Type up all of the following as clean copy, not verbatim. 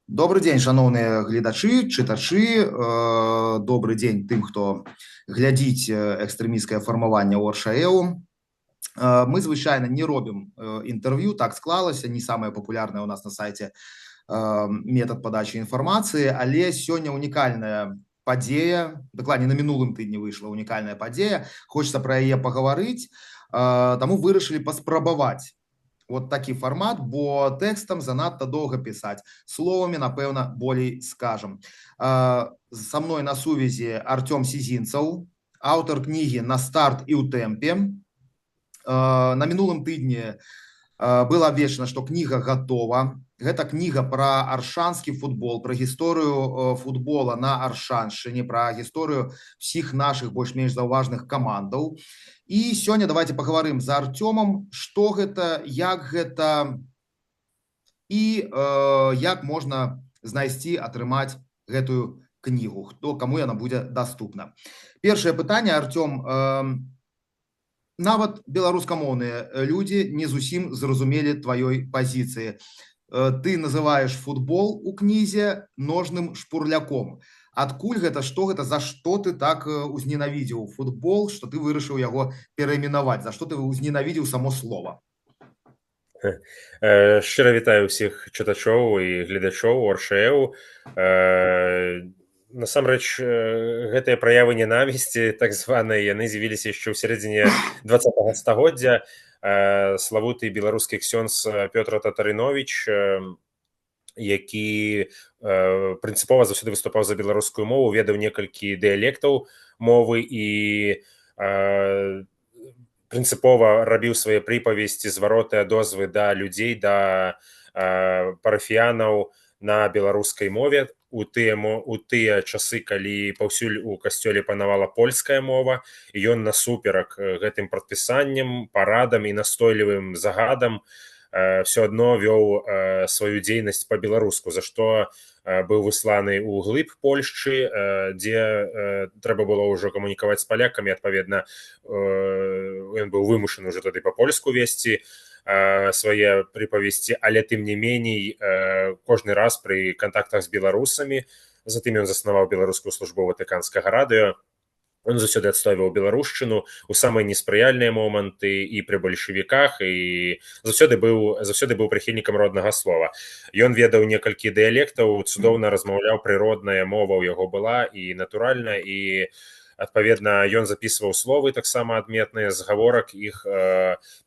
Добры дзень, шаноўныя гледачы, чытачы, добры дзень тым, хто глядзіць экстрэмісцкае фармаванне ў Оршаэу. Мы звычайна не робім інтэрв'ю, так склалася, не самае папулярнае ў нас на сайце метад падачы інфармацыі, але сёння унікальная падзея, дакладней, на мінулым тыдні выйшла унікальная падзея, хочацца пра яе пагаварыць, таму вырашылі паспрабаваць вот такі фармат, бо тэкстам занадта доўга пісаць, словамі, напэўна, болей скажам. Са мной на сувязі Арцём Сізінцаў, аўтар кнігі «На старт і ў тэмпе». На мінулым тыдні было абвешчана, што кніга гатова. Гэта кніга пра аршанскі футбол, пра гісторыю футбола на Аршаншчыне, пра гісторыю ўсіх нашых больш-менш заўважных камандаў. І сёння давайте пагаварым з Арцёмам, што гэта, як гэта і як можна знайсці, атрымаць гэтую кнігу, хто, каму яна будзе даступна. Першае пытанне, Арцём, нават беларускамоўныя людзі не зусім зразумелі тваёй пазіцыі. Ты называеш футбол у кнізе ножным шпурляком. Адкуль гэта, што гэта, за што ты так узненавідзеў футбол, што ты вырашыў яго перайменаваць, за што ты узненавідзеў само слова? Шчыра вітаю ўсіх чытачоў і гледачоў Оршэў. Насамрэч, гэтыя праявы ненавісці так званыя, яны з'явіліся яшчэ ў сярэдзіне 20 стагоддзя. Славуты беларускі ксёндз Пётр Татарынович, які прынцыпова заўсёды выступаў за беларускую мову, ведаў некалькі дыялектаў мовы і прынцыпова рабіў свае прыпавесці, звароты, адозвы да людзей, да парафіянаў на беларускай мове у тыя часы, калі паўсюль у касцёле панавала польская мова. І ён насуперак гэтым прадпісанням, парадам і настойлівым загадам все адно вёў сваю дзейнасць па-беларуску, за што быў высланы ў глыб Польшчы, дзе трэба было ўжо камунікаваць з палякамі. Адпаведна, ён быў вымушаны ўжо тады па-польску весці свае прыпавесці, але тым не меней кожны раз пры кантактах з беларусамі, затым ён заснаваў беларускую службу ватыканскага радыё, он заўсёды адстойваў беларушчыну у самыя неспрыяльныя моманты і пры бальшавіках, і заўсёды быў прыхільнікам роднага слова. Ён ведаў некалькі дыялектаў, цудоўна размаўляў, прыродная мова ў яго была і натуральна, і адпаведна ён запісваў словы таксама адметныя з гаворак, іх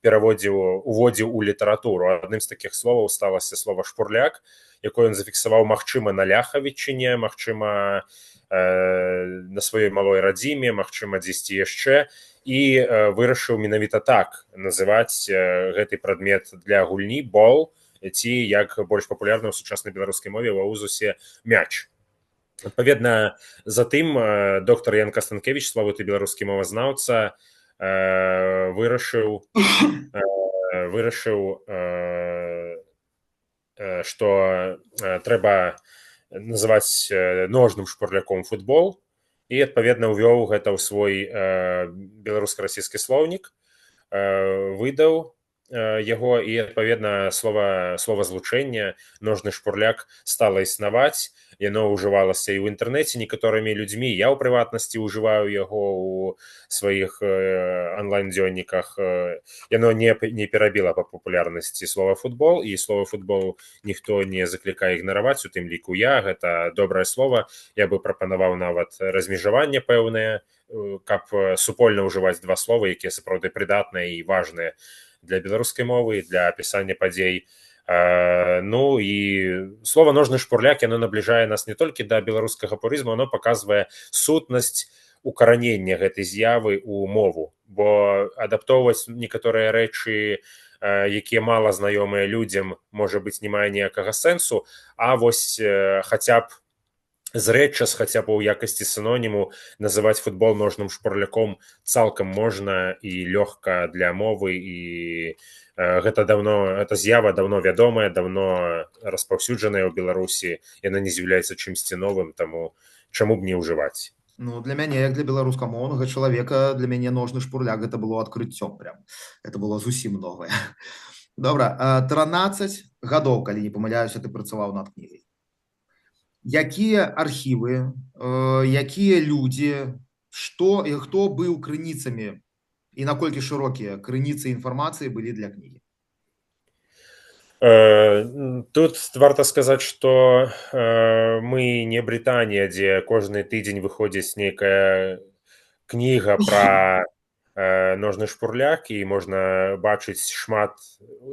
пераводзіў, уводзіў у літаратуру. Адным з такіх словаў сталася слова «шпурляк», якое ён зафіксаваў, магчыма, на Ляхавіччыне, магчыма, на сваёй малой радзіме, магчыма, дзесьці яшчэ, і вырашыў менавіта так называць гэты прадмет для гульні: бол ці, як больш папулярна ў сучаснай беларускай мове, ва узусе, мяч. Адпаведна, затым доктар Ян Кастанкевич, славуты беларускі мовазнаўца, вырашыў, што трэба называць ножным шпурляком футбол, і адпаведна ўвёў гэта ў свой беларуска-расійскі слоўнік, выдаў яго, і адпаведна словазлучэнне «ножны шпурляк» стала існаваць. Яно ўжывалася і ў інтэрнэце некаторымі людзьмі, я ў прыватнасці ўжываю яго ў сваіх онлайн-дзённіках. Яно не перабіла па папулярнасці слова «футбол», і слова «футбол» ніхто не заклікае ігнараваць, у тым ліку я. Гэта добрае слово, я бы прапанаваў нават размежаванне пэўнае, каб супольна ўжываць два словы, якія сапраўды прыдатныя і важныя для беларускай мовы, для апісання падзей. Ну і слова «ножны шпурляк», яно набліжае нас не толькі да беларускага пурызму, оно паказвае сутнасць укаранення гэтай з'явы ў мову, бо адаптоўваць некаторыя рэчы, якія мала знаёмыя людзям, можа быць, не мае ніякага сэнсу, а вось хаця б зрэдчас, хаця б у якасці сіноніму называць футбол ножным шпурляком цалкам можна і лёгка для мовы. І гэта даўно, эта з'ява даўно вядомая, даўно распаўсюджаная ў Беларусі, яна не з'яўляецца чымсьці новым, таму чаму б не ўжываць? Ну, для мяне, як для беларускамоўнага чалавека, для мяне ножны шпурляк — гэта было адкрыццём прям. Это было зусім новае. Добра, 13 гадоў, калі не памыляюся, ты працаваў над кнігай. Якія архівы, якія людзі, што і хто быў крыніцамі і наколькі шырокія крыніцы інфармацыі былі для кнігі? Тут варта сказаць, што мы не Брытанія, дзе кожны тыдзень выходзіць нейкая кніга пра ножны шпурляк і можна бачыць шмат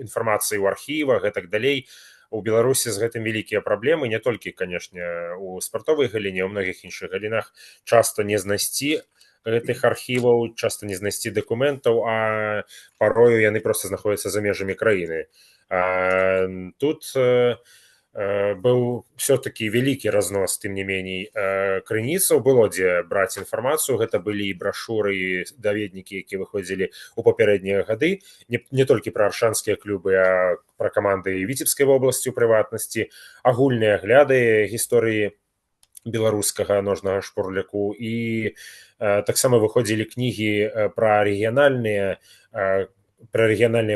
інфармацыі ў архівах, гэтак далей. У Беларусі з гэтым вялікія праблемы, не толькі, канешне, у спартовай галіне, у многіх іншых галінах часта не знайсці гэтых архіваў, часта не знайсці дакументаў, а парою яны проста знаходзяцца за межамі краіны. Тут быў все-таки вялікі разнос, тым не меней, крыніцаў, было дзе браць інфармацыю. Гэта былі і брашуры, даведнікі, якія выходзілі ў папярэднія гады, не толькі пра аршанскія клубы, а пра каманды Віцебскай вобласці ў прыватнасці, агульныя агляды гісторыі беларускага ножнага шпурляку, і таксама выходзілі кнігі пра рэгіянальныя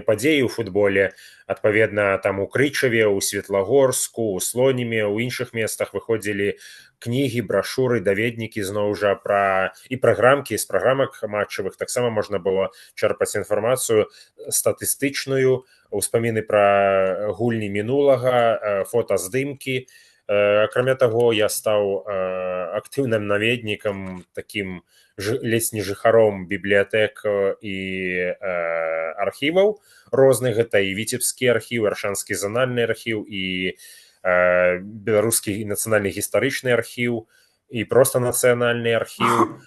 падзеі ў футболе. Адпаведна, там у Крычаве, у Светлагорску, у Слоніме, у іншых местах выходзілі кнігі, брашуры, даведнікі зноў жа пра і праграмкі, з праграмак матчавых таксама можна было чэрпаць інфармацыю статыстычную, ўспаміны пра гульні мінулага, фотаздымкі. Акрамя таго, я стаў актыўным наведнікам, такім ледзь не жыхаром бібліятэк і архіваў розных. Гэта і Віцебскі архіў, Аршанскі занальны архіў, і Беларускі нацыянальны гістарычны архіў, і проста нацыянальны архіў,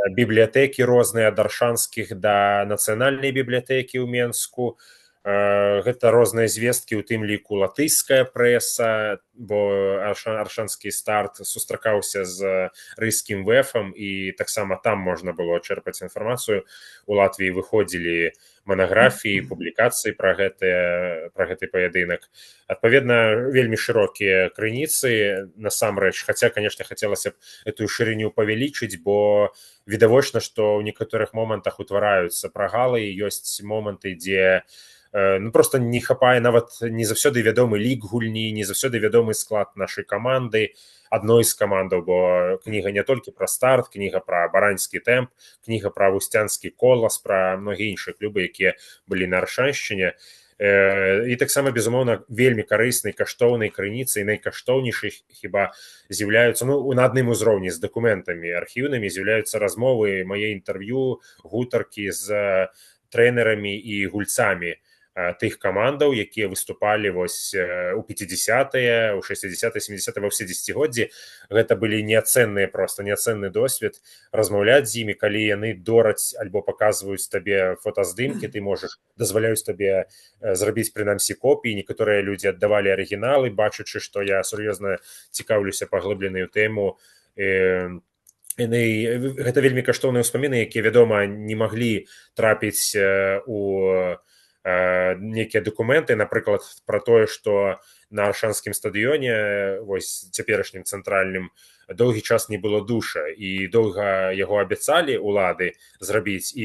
бібліятэкі розныя, ад аршанскіх да нацыянальнай бібліятэкі ў Менску. Гэта розныя звесткі, у тым ліку латышская прэса, бо аршанскі Старт сустракаўся з рыжскім ВЭФам, і таксама там можна было чэрпаць інфармацыю. У Латвіі выходзілі манаграфіі, публікацыі пра гэты паядынак. Адпаведна, вельмі шырокія крыніцы насамрэч, хаця, конечно, хацелася б эту шырыню павялічыць, бо відавочна, што ў некаторых момантах утвараюцца прагалы, ёсць моманты, дзе ну, просто не хапае, нават не заўсёды вядомы лік гульні, не заўсёды вядомы склад нашай каманды, адной з камандаў, бо кніга не толькі пра Старт, кніга пра бараньскі Тэмп, кніга пра вусцянскі Колас, пра многія іншыя клубы, якія былі на Аршаншчыне. І таксама, безумоўна, вельмі карыснай, каштоўнай крыніцай, найкаштоўнейшай хіба з'яўляюцца, ну, на адным узроўні з дакументамі архіўнымі з'яўляюцца размовы, мае інтэрв'ю, гутаркі з трэнерамі і гульцамі тых камандаў, якія выступалі вось у 50, у 60, 70, ва ўсе дзесяцігоддзі. Гэта былі неацэнныя, просто неацэнны досвед размаўляць з імі, калі яны дораць альбо паказваюць табе фотаздымкі, ты можаш, дазваляюць табе зрабіць прынамсі копіі. Некаторыя людзі аддавалі арыгіналы, бачачы, што я сур'ёзна цікаўлюся паглыбленую тэму. Яны, гэта вельмі каштоўныя ўспаміны, якія, вядома, не маглі трапіць у нейкія дакументы, напрыклад, пра тое, што на аршанскім стадыёне, вось цяперашнім цэнтральным, доўгі час не было душа, і доўга яго абяцалі улады зрабіць, і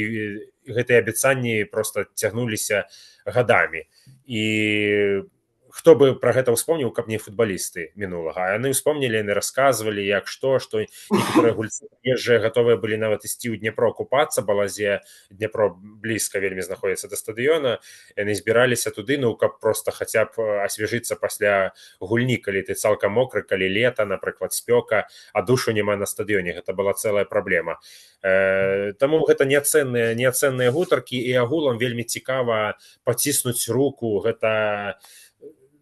гэтыя абяцанні просто цягнуліся гадамі. І хто бы пра гэта ўспомніў, каб не футбалісты мінулага? Яны ўспомнілі, яны расказвалі, як што некаторыя гульцы езжыя гатовыя былі нават ісці ў Дняпро купацца, балазе Дняпро блізка вельмі знаходіцца да стадыёна, яны збіраліся туды, ну, каб просто хаця б асвежыцца пасля гульні, калі ты цалкам мокры, калі лета, напрыклад, спёка, а душу няма на стадыёне. Гэта была цэлая праблема. Таму гэта неацэнныя гутаркі, і агулам вельмі цікава паціснуць руку. Гэта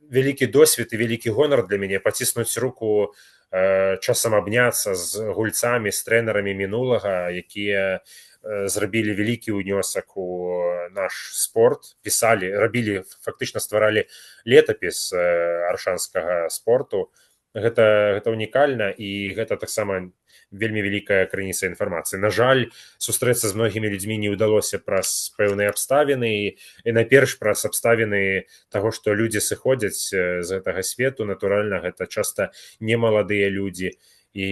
вялікі досвед і вялікі гонар для мяне паціснуць руку, часам абняцца з гульцамі, з трэнерамі мінулага, якія зрабілі вялікі ўнёсак у наш спорт, пісалі, рабілі, фактычна стваралі летапіс аршанскага спорту. Гэта унікальна, і гэта таксама вельмі вялікая крыніца інфармацыі. На жаль, сустрэцца з многімі людзьмі не ўдалося праз пэўныя абставіны, і найперш праз абставіны таго, што людзі сыходзяць з гэтага свету. Натуральна, гэта часта не маладыя людзі, і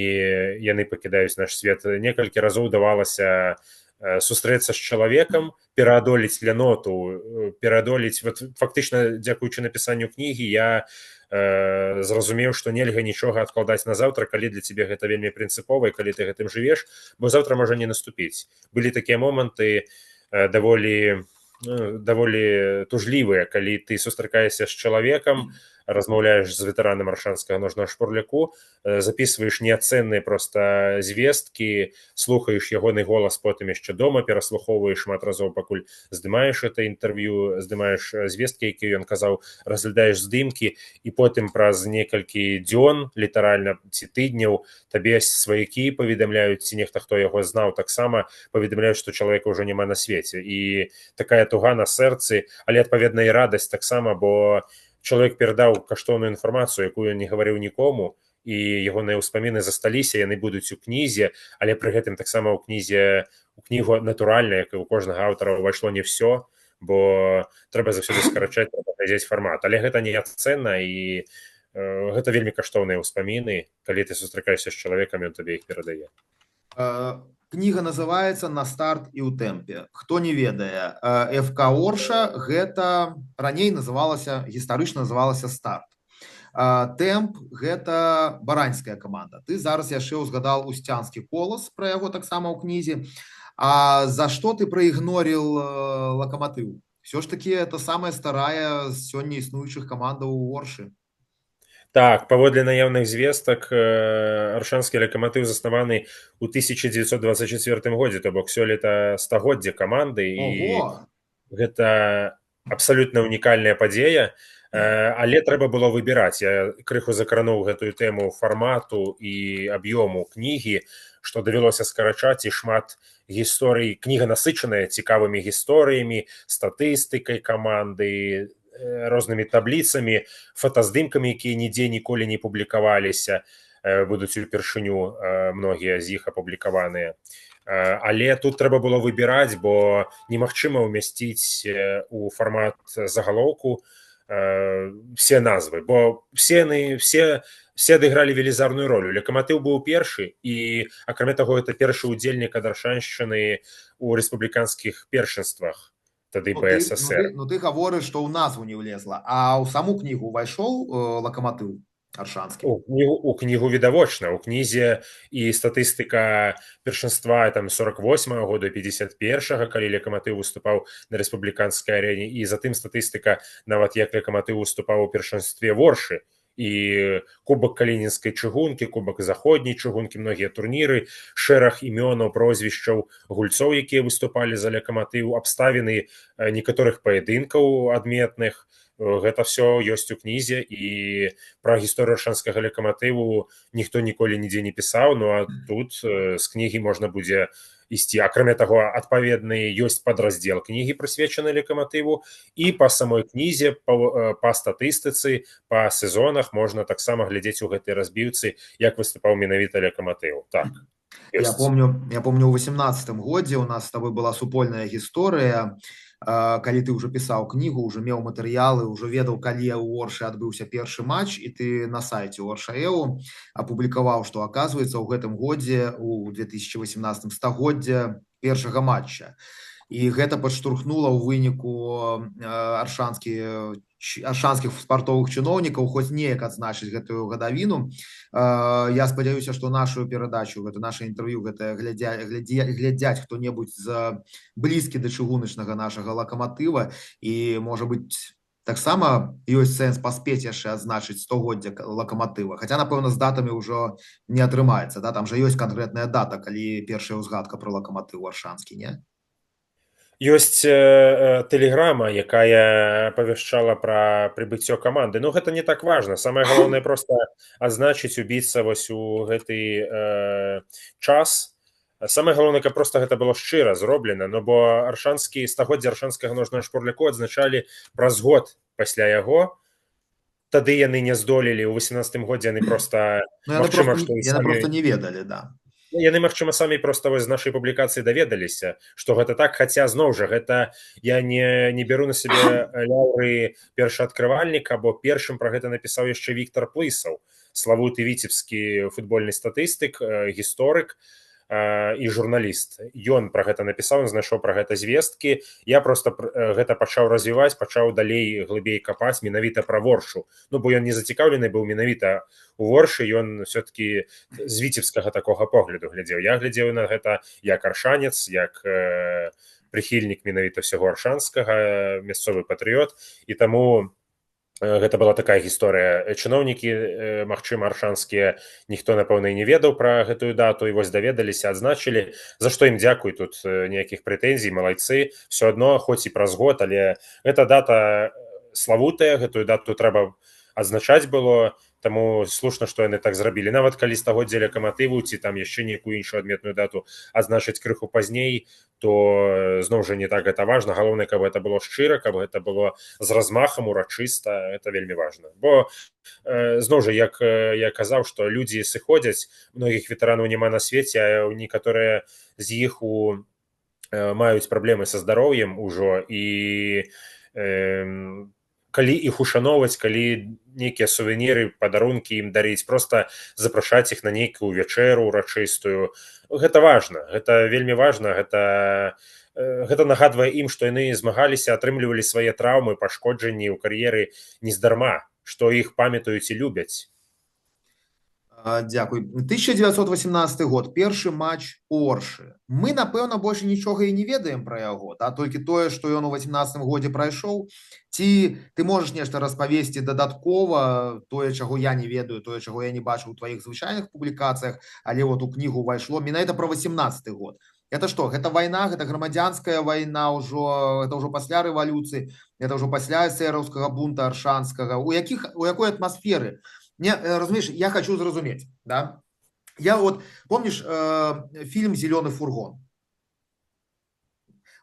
яны пакідаюць наш свет. Некалькі разоў давалася Сустрэцца з чалавекам, пераадолець ляноту, пераадолець, вот, фактычна дзякуючы напісанню кнігі я зразумеў, што нельга нічога адкладаць на заўтра, калі для цябе гэта вельмі прынцыпова і калі ты гэтым жывеш, бо заўтра можа не наступіць. Былі такія моманты даволі, ну, даволі тужлівыя, калі ты сустракаешся з чалавекам, размаўляеш з ветэранам аршанскага ножнага шпурляку, записываеш неацэнныя проста звесткі, слухаеш ягоны голас потым яшчэ дома, пераслухоўваеш шмат разоў, пакуль здымаеш это інтэрв'ю, здымаеш звесткі, якія ён казаў, разглядаеш здымкі, і потым праз некалькі дзён, літаральна, ці тыдняў, табе сваякі паведамляюць ці нехта, хто яго знаў, таксама паведамляюць, што чалавека ўжо няма на свеце. І такая туга на сэрцы, але адпаведна і радасць таксама, бо чалавек перадаў каштоўную інфармацыю, якую не гаварыў нікому, і ягоныя ўспаміны засталіся, яны будуць у кнізе, але пры гэтым таксама ў кнізе, у кнігу, натуральна, як і у кожнага аўтара, ўвайшло не ўсё, бо трэба заўсёды скарачаць, трэба глядзець фармат. Але гэта неацэнна, і гэта вельмі каштоўныя ўспаміны, калі ты сустракаешся з чалавекам, ён табе іх перадае. Кніга называется «На старт і ў тэмпе». Хто не ведае, ФК Орша гэта раней называлася, гістарычна называлася «Старт». «Тэмп» гэта бараньская каманда. Ты зараз яшчэ ўзгадал усцянскі «Колас», пра яго таксама ў кнізе. А за што ты праігнорыў «Лакаматыў»? Всё ж таки это самая старая з сёння існуючых камандаў у Оршы. Так, паводле наяўных звестак, аршанскі «Лакаматыў» заснаваны ў 1924 годзе, то бок сёлета стагоддзе каманды, і Ого! гэта абсалютна унікальная падзея, але трэба было выбіраць. Я крыху закрануў гэтую тэму фармату і аб'ёму кнігі, што давялося скарачаць і шмат гісторый. Кніга насычаная цікавымі гісторыямі, статыстыкай каманды, рознымі табліцамі, фотаздымкамі, якія нідзе ніколі не публікаваліся, будуць упершыню многія з іх апублікаваныя. Але тут трэба было выбіраць, бо немагчыма ўмясціць у фармат загалоўку все назвы, бо все яны, все адыгралі велізарную ролю. «Лакаматыў» быў першы, і акрамя таго, это першы ўдзельнік ад Аршаншчыны ў рэспубліканскіх першынствах тады Ну, ты, ну, БССР. ты гаворыш, што ў назву не ўлезла, а ў саму кнігу ўвайшоў «Лакаматыў» аршанскі? У кнігу відавочна, у кнізе і статыстыка першынства там 48 -го года, 51, калі «Лакаматыў» выступаў на рэспубліканскай арэне, і затым статыстыка нават як «Лакаматыў» выступаў у першынстве Воршы, і кубак калінінскай чыгункі, кубак заходняй чыгункі, многія турніры, шэраг імёнаў, прозвішчаў гульцоў, якія выступалі за «Лакаматыў», абставіны некаторых паядынкаў адметных. Гэта все ёсць у кнізе, і пра гісторыю аршанскага «Лакаматыву» ніхто ніколі нідзе не пісаў, ну а тут з кнігі можна будзе ісці. Акрамя таго, адпаведны ёсць падраздзел кнігі, прысвечаны «Лакаматыву», і па самой кнізе, па статыстыцы, па сезонах можна таксама глядзець у гэтай разбіўцы, як выступаў менавіта «Лакаматыў». Так. Я Ёсць. помню, у 18-м годзе у нас с тобой была супольная гісторыя, калі ты ўжо пісаў кнігу, ўжо меў матэрыялы, ўжо ведаў, калі ў Оршы адбыўся першы матч, і ты на сайце Орша.эу апублікаваў, што, оказывается, ў гэтым годзе, у 2018, стагоддзя першага матча. І гэта падштурхнула ў выніку аршанскіх спартовых чыноўнікаў хоць неяк адзначыць гэтую гадавіну. Я спадзяюся, што нашу перадачу, гэта наше інтэрв'ю, гэта глядзяць хто-небудзь з блізкі да чыгуначнага нашага «Лакаматыва», і, можа быць, таксама ёсць сэнс паспець яшчэ адзначыць стагоддзя «Лакаматыва». Хаця, напэўна, з датамі ўжо не атрымаецца, да? Там жа ёсць канкрэтная дата, калі першая ўзгадка пра «Лакаматыў» аршанскі, не? Ёсць тэлеграма, якая павяшчала пра прыбыццё каманды. Ну, гэта не так важна. Самае галоўнае проста адзначыць, убіцца вось у гэты час. Самае галоўнае, каб проста гэта было шчыра зроблена, ну бо аршанскі стагоддзя аршанскага ножнага шпурляку адзначалі праз год пасля яго. Тады яны не здолелі, ў 18-м годзе яны проста, Ну, яны магчыма, проста што і яны самі проста не ведалі, да. Ну, яны, магчыма, самі проста вось з нашай публікацыі даведаліся, што гэта так, хаця зноў жа гэта я не беру на сябе ляўры першаадкрывальніка, бо першым пра гэта напісаў яшчэ Віктор Плысаў, славуты віцебскі футбольны статыстык, гісторык. і журналіст. Ён пра гэта напісаў, ён знайшоў пра гэта звесткі. Я просто гэта пачаў развіваць, пачаў далей глыбей капаць менавіта пра Воршу. Ну, бо ён не зацікаўлены быў менавіта у Воршы, ён все-таки з віцебскага такога погляду глядзеў. Я глядзеў на гэта як аршанец, як прыхільнік менавіта ўсяго аршанскага, мясцовы патрыёт, і таму гэта была такая гісторыя. Чыноўнікі, магчыма, аршанскія, ніхто, напэўна, і не ведаў пра гэтую дату, і вось даведаліся, адзначылі, за што ім дзякуй, тут ніякіх прэтэнзій, малайцы. Все адно, хоць і праз год, але гэта дата славутая, гэтую дату трэба адзначаць было, таму слушна, што яны так зрабілі. Нават калі стагоддзе Лакаматыву ці там яшчэ нейкую іншую адметную дату адзначыць крыху пазней, то зноў жа не так гэта важна. Галоўнае, каб гэта было шчыра, каб гэта было з размахам, урачыста, это вельмі важна. Бо зноў жа, як я казаў, што людзі сыходзяць, многіх ветэранаў няма на свеце, а некаторыя з іх маюць праблемы са здароўем ужо, і калі іх ушаноўваць, калі нейкія сувеніры, падарункі ім дарыць, проста запрашаць іх на нейкую вячэру урачыстую, гэта важна, гэта вельмі важна, гэта нагадвае ім, што яны змагаліся, атрымлівалі свае траўмы, пашкоджанні ў кар'еры нездарма, што іх памятаюць і любяць. Дзякуй. 1918 год, першы матч у Оршы. Мы, напэўна, больш нічога і не ведаем пра яго, да? Толькі тое, што ён у 18 годзе прайшоў. Ці ты можаш нешта распавесці дадаткова, тое, чаго я не ведаю, тое, чаго я не бачу ў тваіх звычайных публікацыях, але вот у кнігу ўвайшло менавіта пра 18 год. Это што? Гэта вайна, гэта грамадзянская вайна ўжо, это ўжо пасля рэвалюцыі, это ўжо пасля эсэраўскага бунта аршанскага. У якой атмасферы? Не, разумееш, я хочу зразумець, да? Я вот, помнишь, фильм «Зеленый фургон»?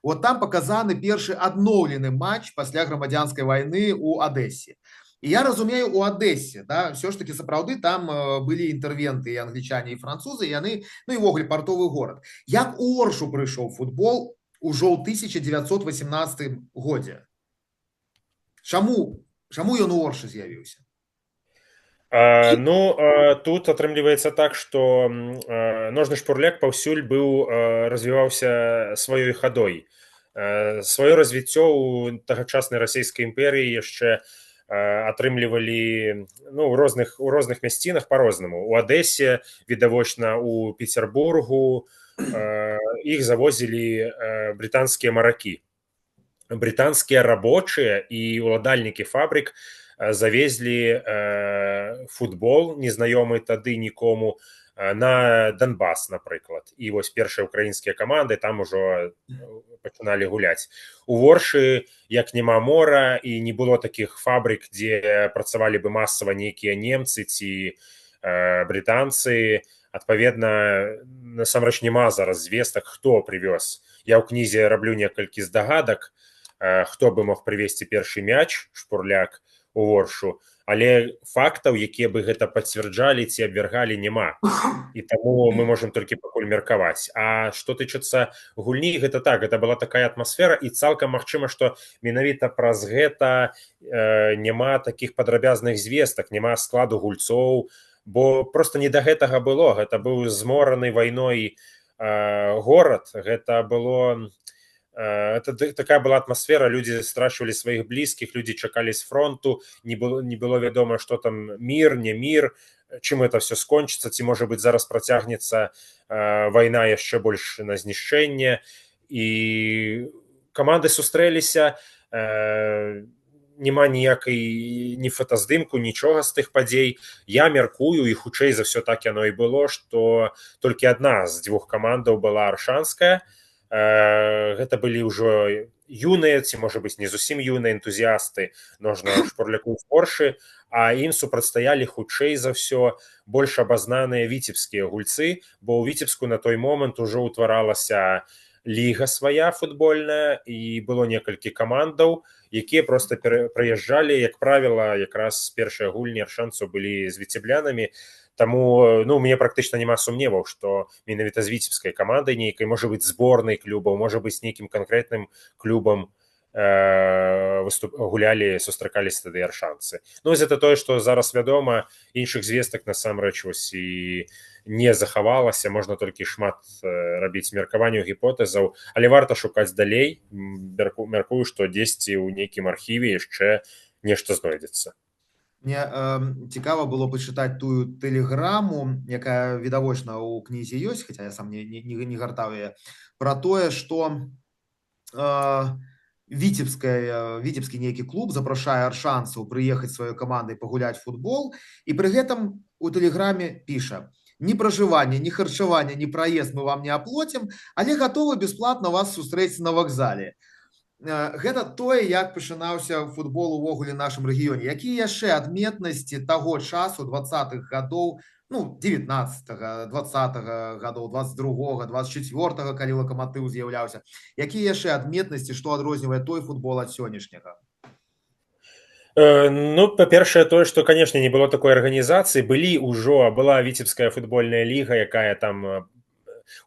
Вот там показаны першы адноўлены матч пасля грамадзянскай вайны ў Адэсе. І я разумею, у Адэсе, да, все ж таки сапраўды там былі інтэрвенты і англічане, і французы, і яны, ну і ўвогуле партовы горад. Як у Оршу прыйшоў футбол ужо ў 1918 годзе? Чаму ён у Оршы з'явіўся? Ну, тут атрымліваецца так, што ножны шпурляк паўсюль быў, развіваўся сваёй хадой. Сваё развіццё ў тагачаснай Расійскай імперыі яшчэ атрымлівалі, ну, у розных мясцінах па-рознаму. У Адэсе, відавочна, у Петербургу іх завозілі брытанскія маракі. Брытанскія рабочыя і ўладальнікі фабрык завезлі футбол, незнаёмы тады нікому, на Донбас, напрыклад. І вось першыя украінскія каманды там ужо пачыналі гуляць. У Воршы, як няма мора і не было такіх фабрык, дзе працавалі бы масава нейкія немцы ці брытанцы, адпаведна, насамрэч няма зараз звестак, хто прывёз. Я ў кнізе раблю некалькі здагадак, хто бы мог прывезці першы мяч, шпурляк, у Воршу, але фактаў, якія бы гэта пацвярджалі ці абвяргалі, няма. І таму мы можам толькі пакуль меркаваць. А што тычыцца гульні, гэта так, гэта была такая атмасфера, і цалкам магчыма, што менавіта праз гэта няма такіх падрабязных звестак, няма складу гульцоў, бо просто не да гэтага было. Гэта быў змораны вайной горад, гэта было... Это такая была атмасфера, людзі страчвалі сваіх блізкіх, людзі чакалі з фронту, не было вядома, што там мір, не мір, чым это все скончыцца, ці, можа быць, зараз працягнецца вайна яшчэ больш на знішчэнне. І каманды сустрэліся, няма ніякай ні фотаздымку, нічога з тых падзей. Я мяркую, і хутчэй за ўсё так яно і было, што толькі адна з дзвюх камандаў была аршанская. Гэта былі ўжо юныя, ці, можа быць, не зусім юныя энтузіасты ножнага шпурляку ў Оршы, а ім супрацьстаялі хутчэй за ўсё больш абазнаныя віцебскія гульцы, бо ў Віцебску на той момант ужо ўтваралася ліга свая футбольная, і было некалькі камандаў, якія проста прыязджалі, як правіла, якраз першыя гульні аршанцаў былі з віцеблянамі. Таму, ну, у мяне практычна няма сумневаў, што менавіта з віцебскай камандай нейкай, можа быць, зборнай клубаў, можа быць, нейкім канкрэтным клубам Выступ гулялі, сустракаліся тады аршанцы. Ну, это тое, што зараз вядома. Іншых звестак насамрэч вось і не захавалася, можна толькі шмат рабіць меркаванняў, гіпотэзаў, але варта шукаць далей. Мяркую, што дзесьці ў нейкім архіве яшчэ нешта знойдзецца. Мне цікава было пачытаць тую тэлеграму, якая відавочна ў кнізе ёсць, хаця я сам не гартаў яе, пра тое, што віцебскі нейкі клуб запрашае аршанцаў прыехаць сваёй камандай пагуляць футбол, і пры гэтым у тэлеграме піша: «Ні пражыванне, ні харчаванне, ні праезд мы вам не аплоцім, але гатовы бесплатна вас сустрэць на вакзале». Гэта тое, як пачынаўся футбол увогуле нашым рэгіёне. Якія яшчэ адметнасці таго часу, 20-х гадоў, ну, 19, 20 гадоў, 22, 24, калі «Лакаматыў» з'яўляўся, якія яшчэ адметнасці, што адрознівае той футбол ад сённяшняга? Ну, па-першае, тое, што, конечно, не было такой арганізацыі. Былі ўжо, была Віцебская футбольная ліга, якая там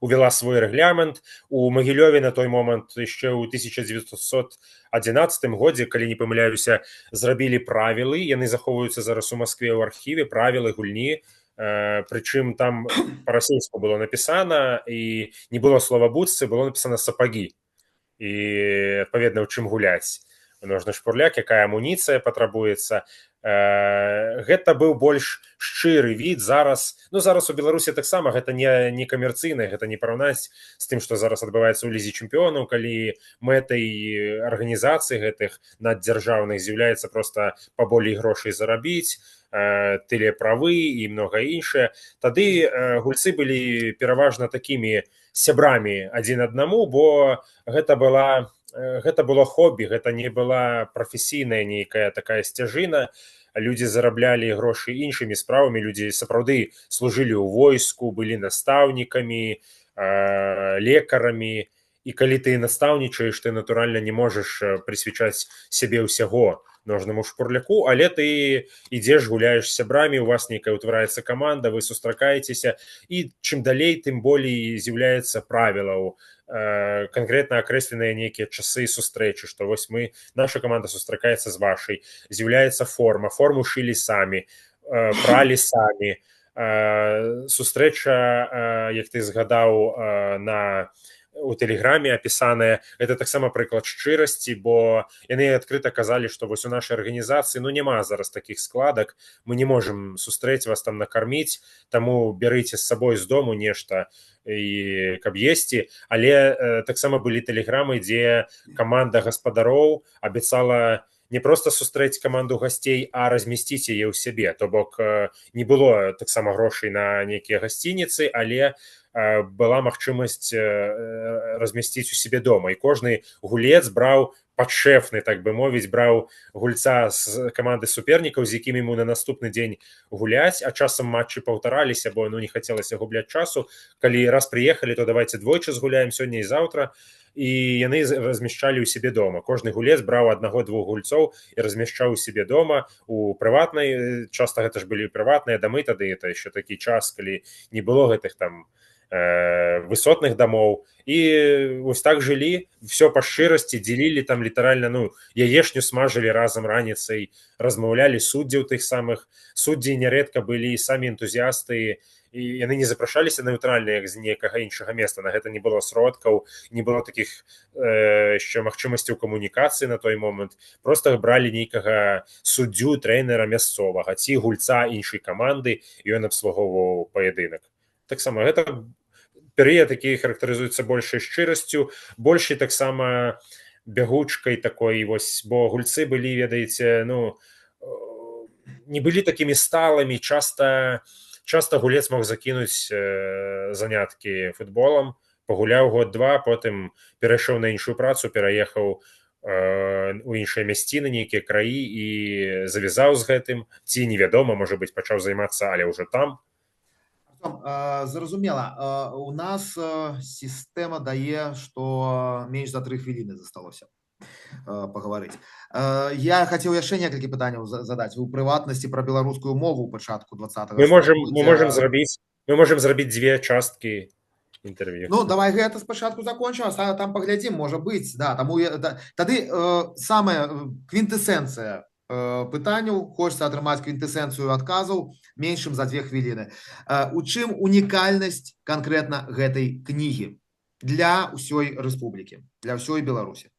увяла свой рэгламент. У Магілёве на той момант яшчэ ў 1911 годзе, калі не памыляюся, зрабілі правілы, яны захоўваюцца зараз у Маскве ў архіве, правілы гульні. Прычым там па-расейску было напісана, і не было слова «бутсы», было напісана «сапоги», і адпаведна, ў чым гуляць, ножны шпурляк, якая амуніцыя патрабуецца. Гэта быў больш шчыры від. Зараз, ну, зараз у Беларусі таксама гэта не камерцыйна, гэта не параўнаць з тым, што зараз адбываецца ў Лізе чэмпіёнаў, калі мэтай арганізацыі гэтых наддзяржаўных з'яўляецца проста паболей грошай зарабіць, тэлеправы і многа іншае. Тады гульцы былі пераважна такімі сябрамі адзін аднаму, бо гэта было хобі, гэта не была прафесійная нейкая такая сцяжына. Людзі зараблялі грошы іншымі справамі, людзі сапраўды служылі ў войску, былі настаўнікамі, лекарамі, і калі ты настаўнічаеш, ты, натуральна, не можаш прысвячаць сябе ўсяго ножнаму шпурляку, але ты ідзеш, гуляеш з сябрамі, у вас нейкая ўтвараецца каманда, вы сустракаецеся, і чым далей, тым болей з'яўляецца правілаў, канкрэтна акрэсленыя нейкія часы сустрэчы, што вось мы, наша каманда сустракаецца з вашай, з'яўляецца форма, форму шылі самі, пралі самі. Сустрэча, як ты згадаў, на у тэлеграме апісаная, это таксама прыклад шчырасці, бо яны адкрыта казалі, што вось у нашай арганізацыі, ну, няма зараз такіх складак, мы не можам сустрэць вас там, накарміць, таму бярыце з сабой з дому нешта і каб есці. Але таксама былі тэлеграмы, дзе каманда гаспадароў абяцала не проста сустрэць каманду гасцей, а размясціць яе ў сябе, то бок не было таксама грошай на нейкія гасцініцы, але была магчымасць размясціць у сябе дома, і кожны гулец браў падшэфны, так бы мовіць, браў гульца з каманды супернікаў, з якімі ему на наступны дзень гуляць. А часам матчы паўтараліся, бо, ну, не хацелася губляць часу, калі раз прыехалі, то давайте двойчы згуляем, сёння і заўтра. І яны размяшчалі ў сябе дома, кожны гулец браў аднаго-двух гульцоў і размяшчаў у сябе дома у прыватнай, часта гэта ж былі прыватныя дамы тады, это еще такі час, калі не было гэтых там высотных дамоў, і вось так жылі, все па шчырасці дзелілі там, літаральна, ну, яешню смажылі разам раніцай, размаўлялі, суддзяў тых самых, суддзі нярэдка былі самі энтузіасты, і яны не запрашаліся неўтральна, як з некага іншага места, на гэта не было сродкаў, не было такіх яшчэ магчымасцяў камунікацыі на той момант. Просто бралі нейкага суддзю, трэнера мясцовага ці гульца іншай каманды, і ён абслугоўваў паядынак. Таксама гэта перыяд, які характарызуецца большай шчырасцю, большай таксама бягучкай такой вось, бо гульцы былі, ведаеце, ну, не былі такімі сталымі. Часта гулец мог закінуць заняткі футболам, пагуляў год-два, потым перайшоў на іншую працу, пераехаў у іншыя мясціны, нейкія краі і завязаў з гэтым ці, невядома, можа быць, пачаў займацца, але ўжо там. Зразумела, у нас сістэма дае, што менш за 3 хвіліны засталося пагаварыць. Я хацеў яшчэ некалькі пытанняў задаць, у прыватнасці пра беларускую мову ў пачатку 20 Мы можем зрабіць дзве часткі. Інтэрв'ю. Ну, давай гэта спачатку закончым, а там паглядзім, можа быць, да, таму я, да, тады самая квінтэсэнцыя пытанняў, хочется атрымаць квінтэсэнцыю адказаў менш чым за 2 хвіліны. У чым унікальнасць канкрэтна гэтай кнігі для ўсёй рэспублікі, для ўсёй Беларусі?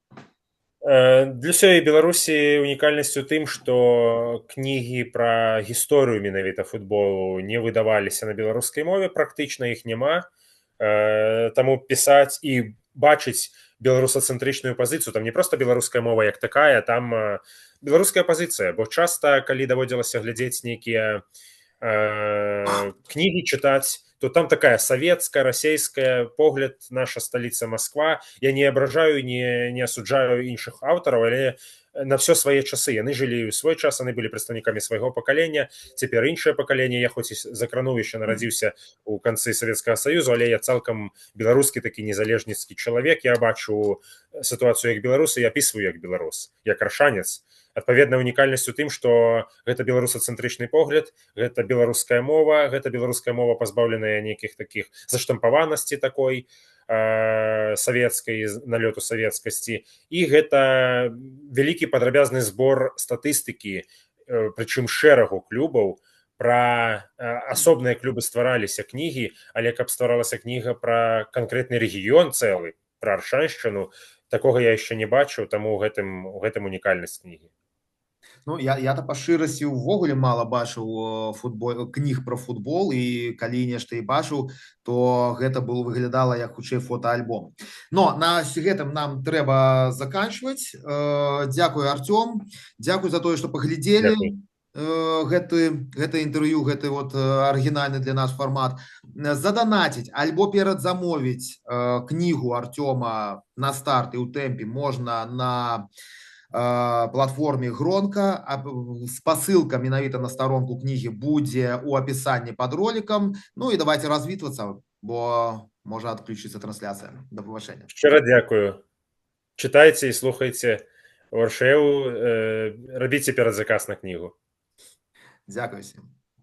Для ўсёй Беларусі унікальнасць у тым, што кнігі пра гісторыю менавіта футболу не выдаваліся на беларускай мове, практычна іх няма. Таму пісаць і бачыць беларусацэнтрычную пазіцыю, там не проста беларуская мова як такая, там беларуская пазіцыя, бо часта, калі даводзілася глядзець нейкія кнігі, чытаць, то там такая савецкая, расійская погляд, наша сталіца Москва. Я не абражаю, не асуджаю іншых аўтараў, але на все свае часы, яны жылі ў свой час, яны былі прадстаўнікамі свайго пакалення, цяпер іншае пакаленне. Я хоць і закрануў, яшчэ нарадзіўся у канцы Савецкага Саюзу, але я цалкам беларускі, такі незалежніцкі чалавек. Я бачу сітуацыю як беларус і апісваю як беларус, як аршанец. Адпаведна, унікальнасць у тым, што гэта беларусацэнтрычны погляд, гэта беларуская мова, гэта беларуская мова, пазбаўленая нейкіх такіх заштампаванасці такой савецкай, налёту савецкасці, і гэта вялікі падрабязны збор статыстыкі, прычым шэрагу клубаў. Пра асобныя клубы ствараліся кнігі, але каб стваралася кніга пра канкрэтны рэгіён цэлы, пра Аршаншчыну, такога я яшчэ не бачыў, таму у гэтым унікальнасць кнігі. Ну, я-то па шчырасці ўвогуле мала бачыў футбол, кніг пра футбол, і калі нешта і бачыў, то гэта было, выглядала як хутчэй фотоальбом. Но на гэтым нам трэба заканчваць. Дзякую, Артём, дзякую за тое, што паглядзелі гэта інтэрв'ю, гэты вот арыгінальны для нас фармат. Заданаціць альбо перадзамовіць кнігу Артёма «На старт і ў тэмпе» можна на платформе Гронка. Спасылка менавіта на старонку кнігі будзе у апісанні под роликом. Ну і давайте развітвацца, бо можа адключыцца трансляцыя. Да пабачэння. Шчыра дзякую. Чытайце і слухайце Варшеў, рабіце перадзаказ на кнігу. Дзякую всем.